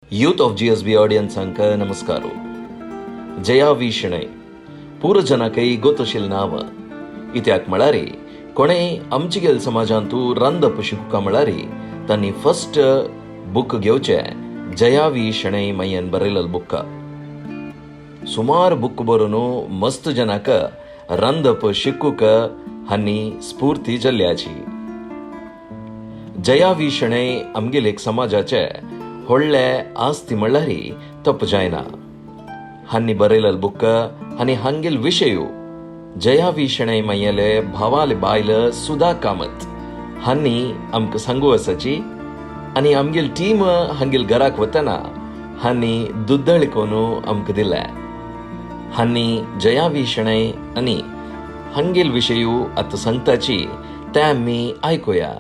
Youth of GSB ऑडियन्सांक नमस्कार. जया V Shenoi पूर जनाकय गोतशील नांव इत्याक म्हळ्यार कोणेय आमचेगेल समाजांतू रांदप शिकुका म्हळ्यार तांणी फर्स्ट बूक घेवचे जया वी शणै मय्यन बरयलेलो बुक्क. सुमार बुक बरोवन मस्त जनाक रांदप शिकूक हांणी स्फूर्ती जल्ल्याची. जया वी शणै आमगेले एक समाजाचे व्हडले आस्ती म्हणल्यार तप जायना. हांणी बरयलेलो बुक आनी हांगेल विशयू जया वी शणै मय्यले भावाले बायल सुधा कामत हांणी आमकां सांगू आसाची आनी आमगेल टीम हांगेल घराक वतना हांणी दुद्दळ कोन आमकां दिले. हांणी जया वी शणै आनी हांगेल विशयू आतां सांगताची ते आमी आयकुया.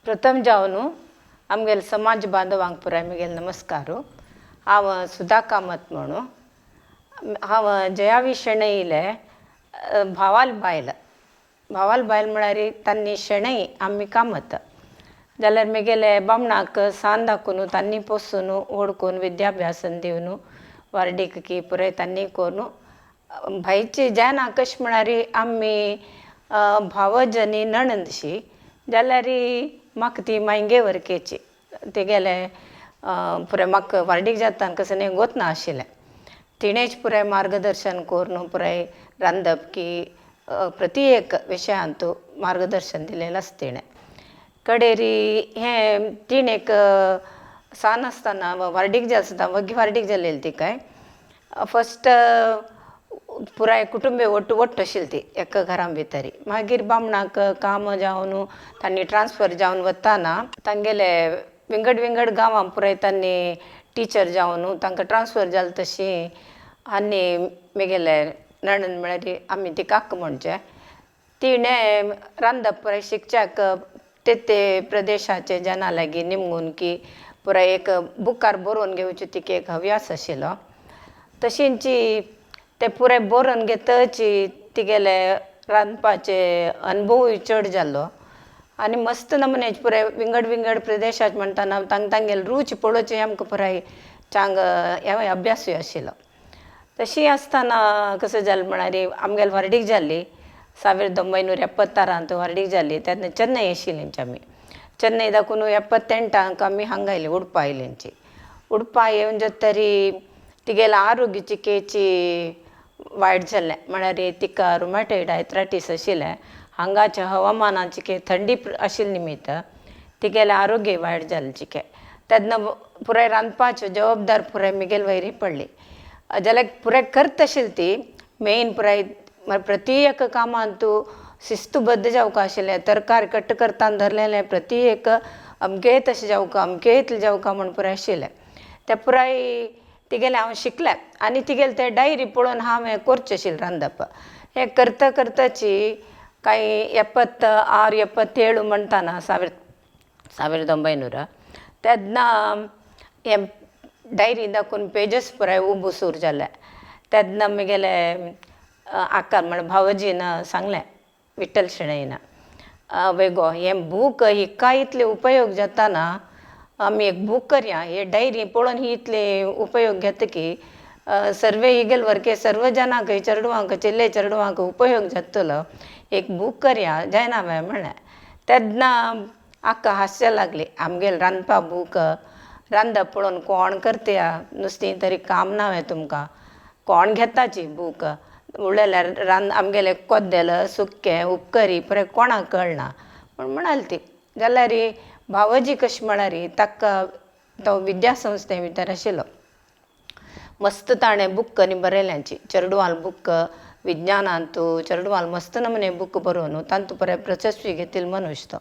प्रथम जावन आमगेले समाज बांधवांक पुराय म्हगेले नमस्कार. हांव सुधा कामत म्हणू. हांव जया शणैले भावाल बायल. भावाल बायल म्हळ्यार तांणी शणै आमी कामत जाल्यार म्हगेले बामणाक सान दाखोवन तांणी पोसून व्हड करून विद्याभ्यासन दिवन वार्डीक की पुराय तांणी करून भायची जायना. कशें म्हळ्यार आमी भावज आनी नणंदशी जाल्यार म्हाका ती मांयगे वरकेची. तिगेले पुराय म्हाका व्हार्डीक जाता कसलें गोत ना आशिल्लें. तिणेंच पुराय मार्गदर्शन करून पुराय रांदप की प्रति एक विशयांत मार्गदर्शन दिलेलें आसा तिणें. कडेरी हें तिणें एक सान आसतना व्हार्डीक जाल सुद्दां वग्गी व्हार्डीक जालेली तिकाय फस्ट पुराय कुटुंबे ಒಟ್ಟು ಒಟ್ಟು आशिल्ली ती एका घरां भितर. मागीर बामणाक काम जावन तांणी ट्रान्सफर जावन वतना तांगेले विंगड विंगड गांवां पुराय तांणी टिचर जावन तांकां ट्रान्सफर जालें तशी. आनी म्हगेले नणंद म्हळ्यार आमी तिका आक्क म्हणचें तिणें रांदप पुराय शिकच्याक ते ते प्रदेशाचे जना लागीं निमगून की पुराय एक बुकार बरोवन घेवची तिका एक हव्यास आशिल्लो. तशींच ते पुराय बरोवन घेतच तिगेले रांदपाचे अनुभवूय चड जालो आनी मस्त नमुन्याचे पुराय विंगड विंगड प्रदेशात म्हणटना तांगेले रूच पळोवचे आमकां पुराय चांग हें अभ्यासूय आशिल्लो. तशी आसतना कसं जालें म्हळ्यार आमगेले व्हार्डीक जाली 1976 व्हार्डीक जाली तेन्ना चेन्नय आशिल्लींची आमी. चेन्नय दाखून 78 आमी हांगा आयली उडपा आयलींची. उडपा येवन जातरी तिगेलें आरोग्य चिकेची वायट जालें म्हळ्यार तिका रुमॅटॉयड आर्थरायटीस आशिल्लें. हांगाच्या हवामानाची के थंडी आशिल्ले निमित्त तिगेलें आरोग्य वायट जालें चिके. तेन्ना पुराय रांदपाच्यो जबाबदार पुराय म्हगेले वयरी पडली. जाल्यार पुराय करता आशिल्ली ती मेन पुराय प्रति एक कामांत शिस्तबद्ध जावंक आशिल्लें. तरकारी कट करतना धरलेलें प्रति एक अमकें तशें जावंक अमकें इतलें जावंक म्हूण पुराय आशिल्लें. तें पुराय तिगेलें हांव शिकलें आनी तिगेलें तें डायरी पळोवन हांवें करचें आशिल्लें रांदप. हें करता करताची कांय 76 77 म्हणटना 1900 तेन्ना हें डायरी दाखोवन पेजस पुराय उबो सूर जालें. तेन्ना म्हगेले आका म्हळ्यार भावोजीन सांगलें विठ्ठल शणैन वेगो हें बूक हिका इतले उपयोग जाता ना आमी एक बूक करया. हे डायरी पळोवन ही इतले उपयोग घेता की सर्वे हिगेल वर्के सर्व जनांक चेडवांक चेल्ले चेडवांक उपयोग जातलो एक बूक करया जायना हांवें म्हणलें. तेन्ना आक्का हांसचे लागली आमगेले रांदपा बूक रांदप पळोवन कोण करतया नुस्तें तरी काम ना वे तुमकां कोण घेताची बूक उडल्यार रांद आमगेले कोद्देल सुकें उपकरी पुराय कोणाक कळना म्हूण म्हणाली ती. जाल्यार भावोजी कशें म्हळ्यार ताका तो विद्यासंस्थे भितर आशिल्लो. मस्त ताणें बूक आनी बरयल्यांची चेडवाल बूक विज्ञानांत चेडवाल मस्त नमुने बूक बरोवन तातूंत पुराय प्रशस्ती घेतिल्लो मनुष्य तो.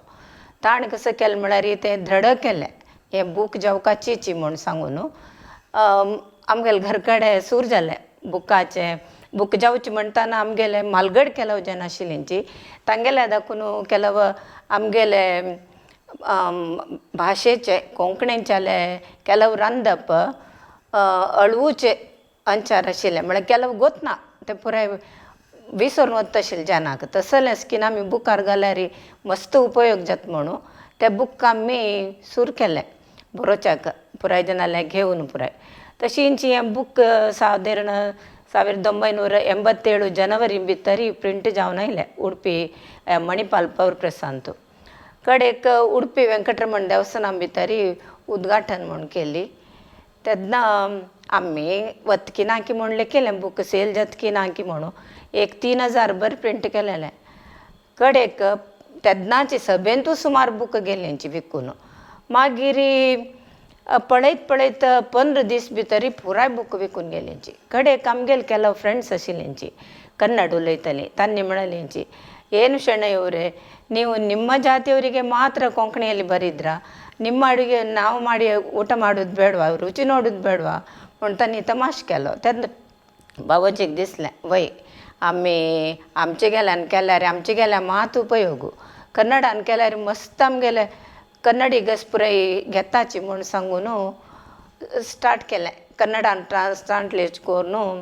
ताणें कसो केलें म्हळ्यार तें धड केलें हें बूक जावकाचीची म्हूण सांगून आमगेले घर कडेन सूर जालें बुकाचें. बूक जावचें म्हणटना आमगेले म्हालगड केलो जन आशिल्लींची तांगेले दाखून केलो आमगेले भाशेचे कोंकणीच्याले केलव रांदप अळवूचे अंचार आशिल्लें म्हळ्यार केलव गोत ना तें पुराय विसरून वता आशिल्लें जनाक. तसलें स्किन आमी बुकार घाल्यार मस्त उपयोग जाता म्हणून ते बूक आमी सूर केलें बरोवच्याक. पुराय जनाले घेवन पुराय. तशींच हें बूक सादारण 1987 ಜನವರಿ ಭಿತ್ತರಿ ಪ್ರಿಂಟ್ जावन आयलें उडपी मणिपाल पवर प्रेसांतू. कडेक उडपी वेंकटरमण देवस्थाना भितरी उद्घाटन म्हूण केली. तेन्ना आमी वतकी ना की म्हूण लेखिलें बूक सेल जातकी ना की म्हणून एक 3000 बर प्रिंट केलेलें. कडेक तेन्नाचे सभेंतू सुमार बूक गेल्यांची विकून. मागीर पळयत पळयत 15 दीस भितरी पुराय बूक विकून गेल्यांची. कडेक आमगेले ಕೆಲವು फ्रेंड्स आशिल्ल्यांची ಕನ್ನಡ ಉಲೈತಲಿ ತಾನ್ನಿ म्हणलेंची, ಏನು ಶೆಣೆಯವರೇ ನೀವು ನಿಮ್ಮ ಜಾತಿಯವರಿಗೆ ಮಾತ್ರ ಕೊಂಕಣಿಯಲ್ಲಿ ಬರಿದ್ರ, ನಿಮ್ಮ ಅಡುಗೆ ನಾವು ಮಾಡಿ ಊಟ ಮಾಡೋದು ಬೇಡವಾ, ರುಚಿ ನೋಡೋದು ಬೇಡವಾ म्हूण तांणी तमाश केलो. तेन्ना बाबाजीक दिसलें वय आमी आमचे गेल्यान केल्यार आमचे गेल्यार मात उपयोग, कन्नडान केल्यार मस्त आमगेले कन्नडिगस पुराय घेताची म्हूण सांगून स्टार्ट केलें कन्नडान ट्रान्सलेट करून.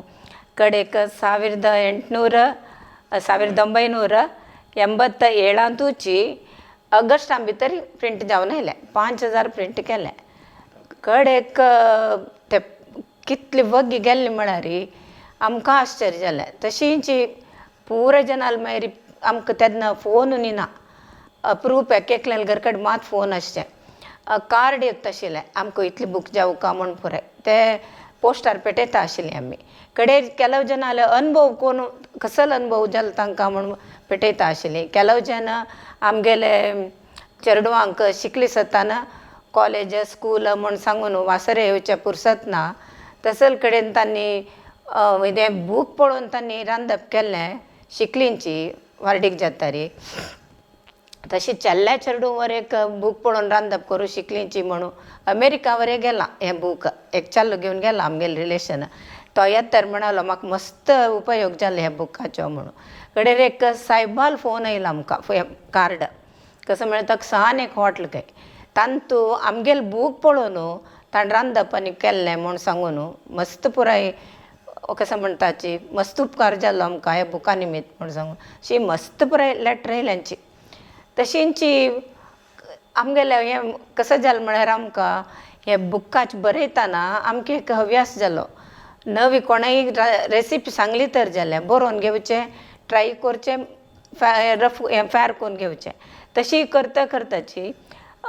कडेक 1987 ऑगस्टा भितर प्रिंट जावन आयलें, 5000 प्रिंट केलें. कडेक ते कितले वग्गी गेल्ले म्हळ्यार आमकां आश्चर्य जालें. तशींच पुराय जनाल मागीर आमकां तेन्ना फोन न्ही ना, अप्रूप एक एकल्यान घर कडेन मात फोन आसचें, कार्ड येता आशिल्लें आमकां इतले बूक जावका म्हूण पुराय ते पोस्टार पेटयता आशिल्ली आमी. कडेन ಕೆಲವು ಜನ अनुभव कोण कसल अनुभव जालो तांकां म्हूण पेटयता आशिल्ली. ಕೆಲವು जन आमगेले चेडवांक शिकली सताना कॉलेज स्कूल म्हूण सांगून वासरे येवचें पुरसत ना, तसल कडेन तांणी हें बूक पळोवन तांणी रांदप केल्लें शिकलींची वार्डीक जातारी. तशी चेल्ल्या चेडूं एक बूक पळोवन रांदप करूं शिकलींची म्हणून अमेरिका वरे गेलां हें बूक एक चेल्लो घेवन गेला आमगेलें रिलेशन, तो येता तर म्हणालो म्हाका मस्त उपयोग जालो ह्या बुकाचो म्हणून. कडेर एक सायबाल फोन येयलो आमकां कार्ड कसो म्हळ्यार ताका सान एक हॉटल काय तांतू आमगेलें बूक पळोवन ताणें रांदप आनी केल्लें म्हूण सांगून मस्त पुराय कसो म्हणटाची मस्त उपकार जालो आमकां ह्या बुका निमित्त म्हूण सांगून अशी मस्त पुराय लेटर येयल्यांची. तशींच आमगेलें हें कसो जालें म्हळ्यार आमकां हे बुकाच बरयतना आमकां एक हव्यास जालो, नवी कोणेय रेसिपी सांगली तर जाल्यार बरोवन घेवचें, ट्राय करचें, रफ हें फॅर करून घेवचें. तशी करता करताची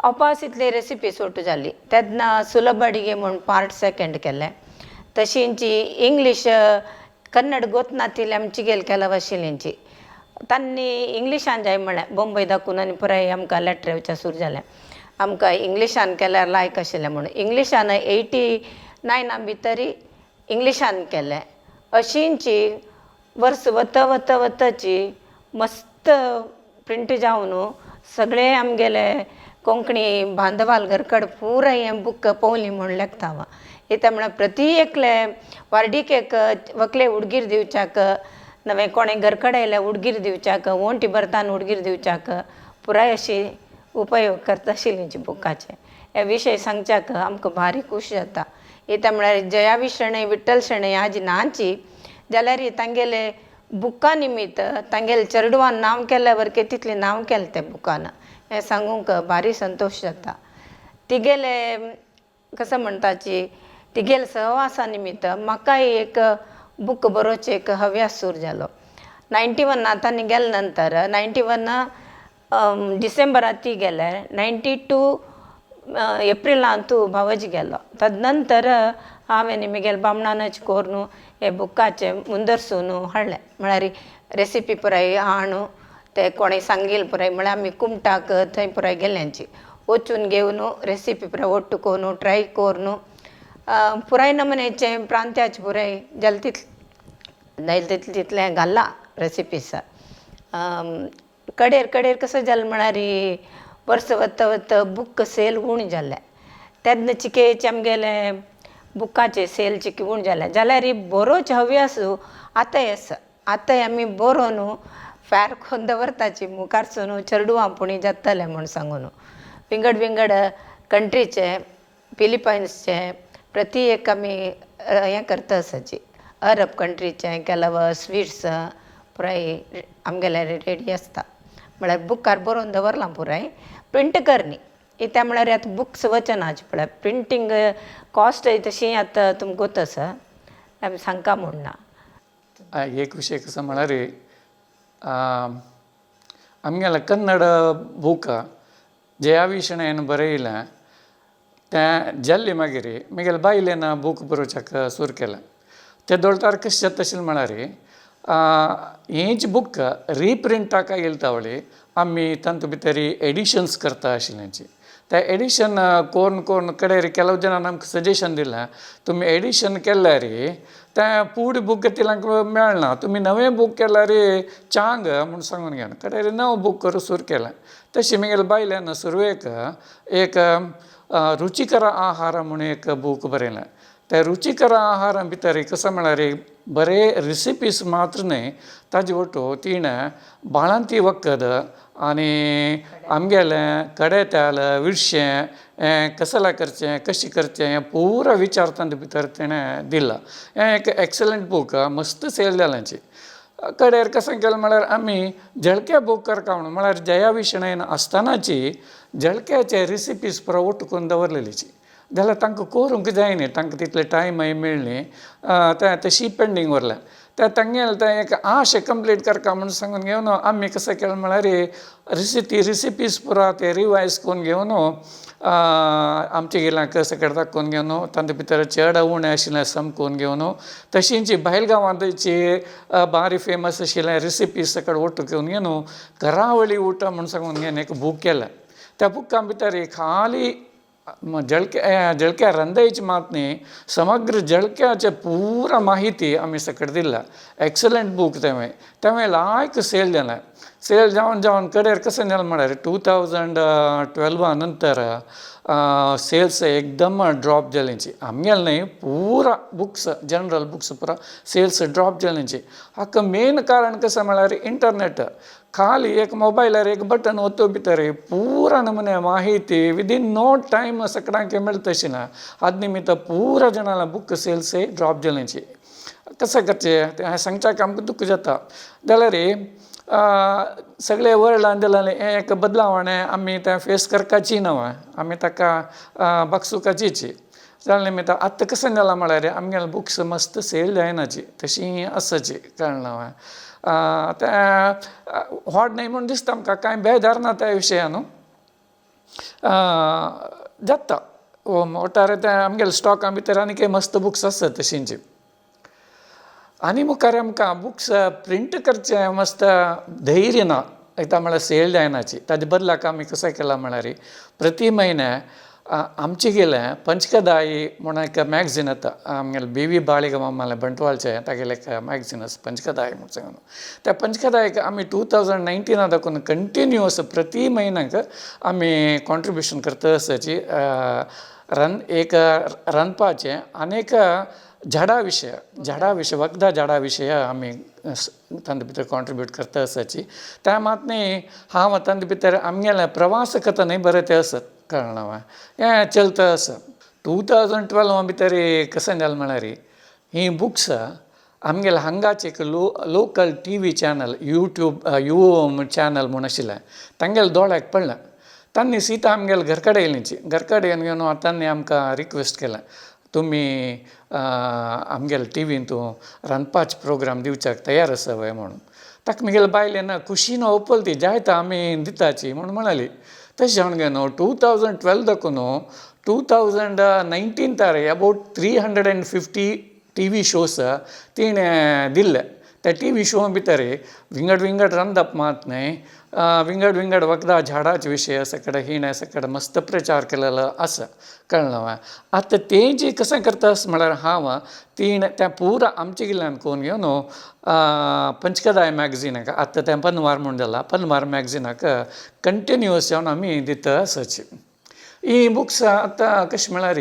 अपास इतली रेसिपी सोटू जाली. तेन्ना सुलभ अडिगे म्हूण पार्ट सेकेंड केलें. तशींच इंग्लीश कन्नड गोतनातिल्ले आमची गेल केला आशिल्ल्यांची तांणी इंग्लिशान जाय म्हळें बॉम्बे दाखून आनी पुराय आमकां लेटर येवचें सुरू जालें आमकां इंग्लिशान केल्यार लायक आशिल्लें म्हणून इंग्लिशान 89 भितरी इंग्लिशान केलें. अशींची वर्स वता वता वताची मस्त प्रिंट जावन सगळे आमगेले कोंकणी बांधवाल घरकड पुराय हें बूक पोवली म्हूण लेखता हांव. कित्याक म्हळ्यार प्रती एकले वार्डीक एक व्हंकले उडगीर दिवच्याक नवें कोणें घरकडेन आयल्यार उडगीर दिवच्याक ओंटी भरतान उडगीर दिवच्याक पुराय अशी उपयोग करता आशिल्ली बुकाचे. हे विशय सांगच्याक आमकां भारी खूश जाता. कित्याक म्हळ्यार जयावी शणै विठ्ठल शणै हाजी नाची जाल्यार तांगेले बुका निमित्त तांगेले चेडवान नांव केल्या वरकें तितलें नांव केलें तें बुकान हें सांगूंक भारी संतोश जाता. तिगेले कसो म्हणटाची तिगेले सहवासा निमित्त म्हाकाय एक बूक बरोवचें एक हव्यास सुरू जालो. 91 तांणी गेले नंतर 91 डिसेंबरांत ती गेले, 92 एप्रिलांतू भावोजी गेलो. तद नंतर हांवें म्हगेले बामणानच करून हे बुकाचें मुंदरसून हाडलें म्हळ्यार रेसिपी पुराय हाणू ते कोणें सांगिल्लें पुराय म्हळ्यार आमी कुमटाक थंय पुराय गेल्यांची वचून घेवन रेसिपी पुराय ಒಟ್ಟು करून ट्राय करून पुराय नमुन्याचें प्रांत्याचें पुराय जालें तितलें जालें तितलें तितलें घालां रेसिपीस. कडेर कडेर कसो जालें म्हळ्यार वर्स वता वता बूक सेल उणें जालें. तेन्ना चिकेचे आमगेले बुकाचे सेल चिके उणें जालें जाल्यार बरोवचें हव्यास आतांय आसा. आतांय आमी बरोवन फॅर करून दवरताची मुखारसून चेडवां पुणी जातलें म्हूण सांगून विंगड विंगड कंट्रीचे फिलिपायन्सचे प्रती एक आमी हें करता आसाची अरब कंट्रीचे ಕೆಲವು स्वीट्स पुराय आमगेले रेडी आसता म्हळ्यार बुकार बरोवन दवरलां पुराय प्रिंट करनी कित्या म्हळ्यार आतां बुक्स वचनाच पळय प्रिंटींग कॉस्ट तशी आतां तुमकां गोत आसा आमी सांगका म्हूण ना. एक विशय कसो म्हळ्यार आमगेलें कन्नड बूक जया वी शणैन बरयलें तें जाल्लें मागीर म्हगेले बायलेन बूक बरोवच्याक सुरू केलें. ते दोळतार कशें जाता तशें म्हळ्यार हेंच बूक रिप्रिंटाक येयले तावळी आमी तातूंत भितर एडिशन्स करता आशिल्ल्याची ते एडिशन कोन्न कोन्न कडेर ಕೆಲವು ಜನ आमकां सजेशन दिलें तुमी एडिशन केल्यार तें पूड बूक घेतिल्ल्यांक मेळना तुमी नवें बूक केल्यार चांग म्हूण सांगून घेवन कडेर नवो बूक करूंक सुरू केलें. तशें म्हगेले बायलेन सुरवेक एक रुचीकर आहार म्हूण एक बूक बरयलें. त्या रुचीकर आहारा भितर कशें म्हळ्यार बरे रेसिपीज मात्र न्हय ताजे वटू तिणें बाळंती वखद आनी आमगेलें कडेतेल विडशें हें कसले करचें कशें करचें हें पुरो विचार तातूंत भितर तेणें दिला. हें एक एक्सलंट बूक मस्त सेल जालाची. कडेर कशें केलें म्हळ्यार आमी झळके बूक करता म्हणून म्हळ्यार जया वी शणैन आसतनाची झळक्याचे रेसिपीज पुरो वट्ट करून दवरलेलीची जाल्यार तांकां करूंक जायना तांकां तितले टायमय मेळ्ळी तें तशी पेंडींग उरलें. तें तांगेलें तें एक आश कंप्लीट करता म्हूण सांगून घेवन आमी कशें केलें म्हळ्यार ती रेसिपीज पुरा ते रिवायज करून घेवन आमचे गेल्याक सगळें दाखोवन घेवन तातूंत भितर चड उणें आशिल्लें समकोवन घेवन तशींच भायल गांवांची बारी फेमस आशिल्ले रेसिपीज सगळे वट्ट घेवन घेवन करावळी ऊಟ म्हूण सांगून घेवन एक बूक केलें. त्या बुका भितर खाली जळक्या जळक्या रंदायची मात न्ही समग्र जळक्याचे पुरा माहिती आमी सकयल दिल्या. एक्सलंट बूक तेवें तेवें लायक सेल जालें. सेल जावन जावन कडेर कशें जालें म्हळ्यार 2012 नंतर सेल्स एकदम ड्रॉप जालीची आमगेलें न्हय पुरा बुक्स जनरल बुक्स पुरा सेल्स ड्रॉप जालीची. हाका मेन कारण कशें म्हळ्यार इंटरनेट खाली एक मोबायलार एक बटन ओतो भितर पुरा नमुने माहिती विदीन नो टायम सगळ्यांक मेळटा तशें ना आद निमित्त पुरा जणांला बूक सेल्स ड्रॉप जालीची. कशें करचें तें सांगच्याक आमकां दुख्ख जाता जाल्यार सगळे वर्ल्डान दिलेलें हें एक बदलावण आमी तें फेस करपाची न्हू आमी ताका बगसुकाचीच. जालें निमित्त आतां कशें जालां म्हळ्यार आमगेले बुक्स मस्त सेल जायनाची तशी आसाची कळ्ळें तें व्हड न्हय म्हूण दिसता आमकां कांय बेजार ना त्या विशया न्हू जाता वटार तें आमगेले स्टॉका भितर आनीक मस्त बुक्स आसात तशींची. आनी मुखार आमकां बुक्स प्रिंट करचें मस्त धैर्य ना एकदां म्हळ्यार सेल जायनाची ताजे बदलाक आमी कशें केलां म्हळ्यार प्रति म्हयने आमचे गेलें पंचकदाई म्हूण एक मॅगझीन येता आमगेले बी वी बाळिगा मामालें बंटवाळचें तागेलें एक मॅगझीन आसा पंचकदाई म्हूण सांगून त्या पंचकदाईक आमी 2019 दाखोवन कंटिन्युअस प्रति म्हयन्याक आमी कॉन्ट्रिब्युशन करता आसाची एक रांदपाचें आनी एक झाडा विशय झाडा विशय वखदां झाडा विशय आमी तातूंत भितर कॉन्ट्रिब्यूट करता आसाची. त्या मात न्ही हांव तातूंत भितर आमगेलें प्रवास कथनय बरें तें आसत कळ्ळें हें चलता आसा. 2012 भितर कशें जालें म्हळ्यार हीं बुक्स आमगेले हांगाचे एक local T V channel YouTube you channel म्हूण आशिल्लें तांगेले दोळ्याक पडलें. तांणी सीता आमगेले घर कडेन येयलीची घर कडेन येवन तांणी आमकां रिक्वेस्ट केलें तुमी आमगेले टिवींत तूं रांदपाचे प्रोग्राम दिवच्याक तयार आसा व्हय म्हणून. ताका म्हगेले बायलेन खुशीन ओपल ती जायत आमी दिताची म्हूण म्हणाली. तशें जावन घेवन 2012 दाखोवन 2019 तार अबावट 350 टी व्ही शोज तिणें दिल्ले. त्या टी व्ही शो भितर विंगड विंगड रांदप मात न्हय विंगड विंगड वखदां झाडाचे विशय सगळे हिणें सगळे मस्त प्रचार केलेलो आसा कळ्ळें. आतां तें जी कशें करता म्हळ्यार हांव तिणें तें पुरा आमचे कडल्यान करून घेवन पंचकदाय मॅगझिनाक आतां तें पनवार म्हूण जालां पनवार मॅगझिनाक कंटिन्युअस जावन आमी दिता आसाची. हीं बुक्स आतां कशें म्हळ्यार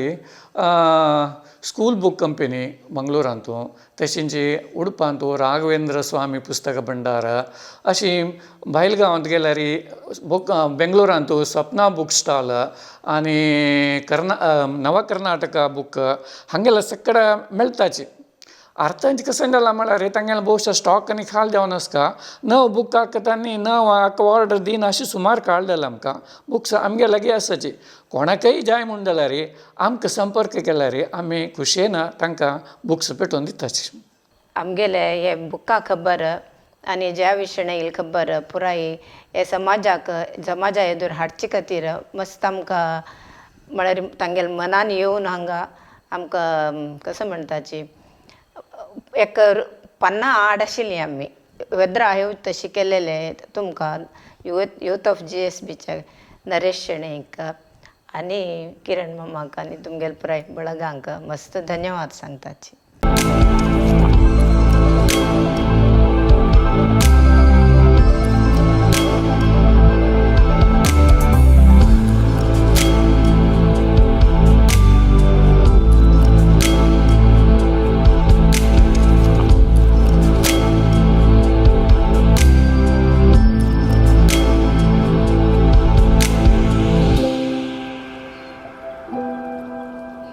स्कूल बूक कंपनी मंगळुरांतू तशेंच उडपांतू राघवेंद्र स्वामी पुस्तक भंडार अशी भायल गांवांत गेल्यार बूक बेंगलोरांतू सपना बूक स्टॉल आनी नवकर्नाटका बूक हांगेले सगळे मेळटाची. अर्थांत कशें जालां म्हळ्यार तांगेले भोवशा स्टॉक आनी खाल जावन आसता नव बुकाक तांणी नव आक ऑर्डर दिना अशें सुमार काळ जालो आमकां. बुक्स आमगे लागीं आसाची, कोणाकय जाय म्हूण जाल्यार आमकां संपर्क केल्यार आमी खुशयेन तांकां बुक्स पेटोवन दिताची. आमगेले हे बुका खबर आनी जया वी शणैली खबर पुराय हे समाजाक समाजा एदूर हाडचे खातीर मस्त आमकां म्हळ्यार तांगेले मनान येवन हांगा आमकां कसो म्हणटाची एक पन्ना आड आशिल्ली आमी वेद्रा हांव तशी केलेले तुमकां यूथ ऑफ GSBच्या नरेश शणैक आनी किरण मामाक आनी तुमगेले पुराय बळगांक मस्त धन्यवाद सांगताची.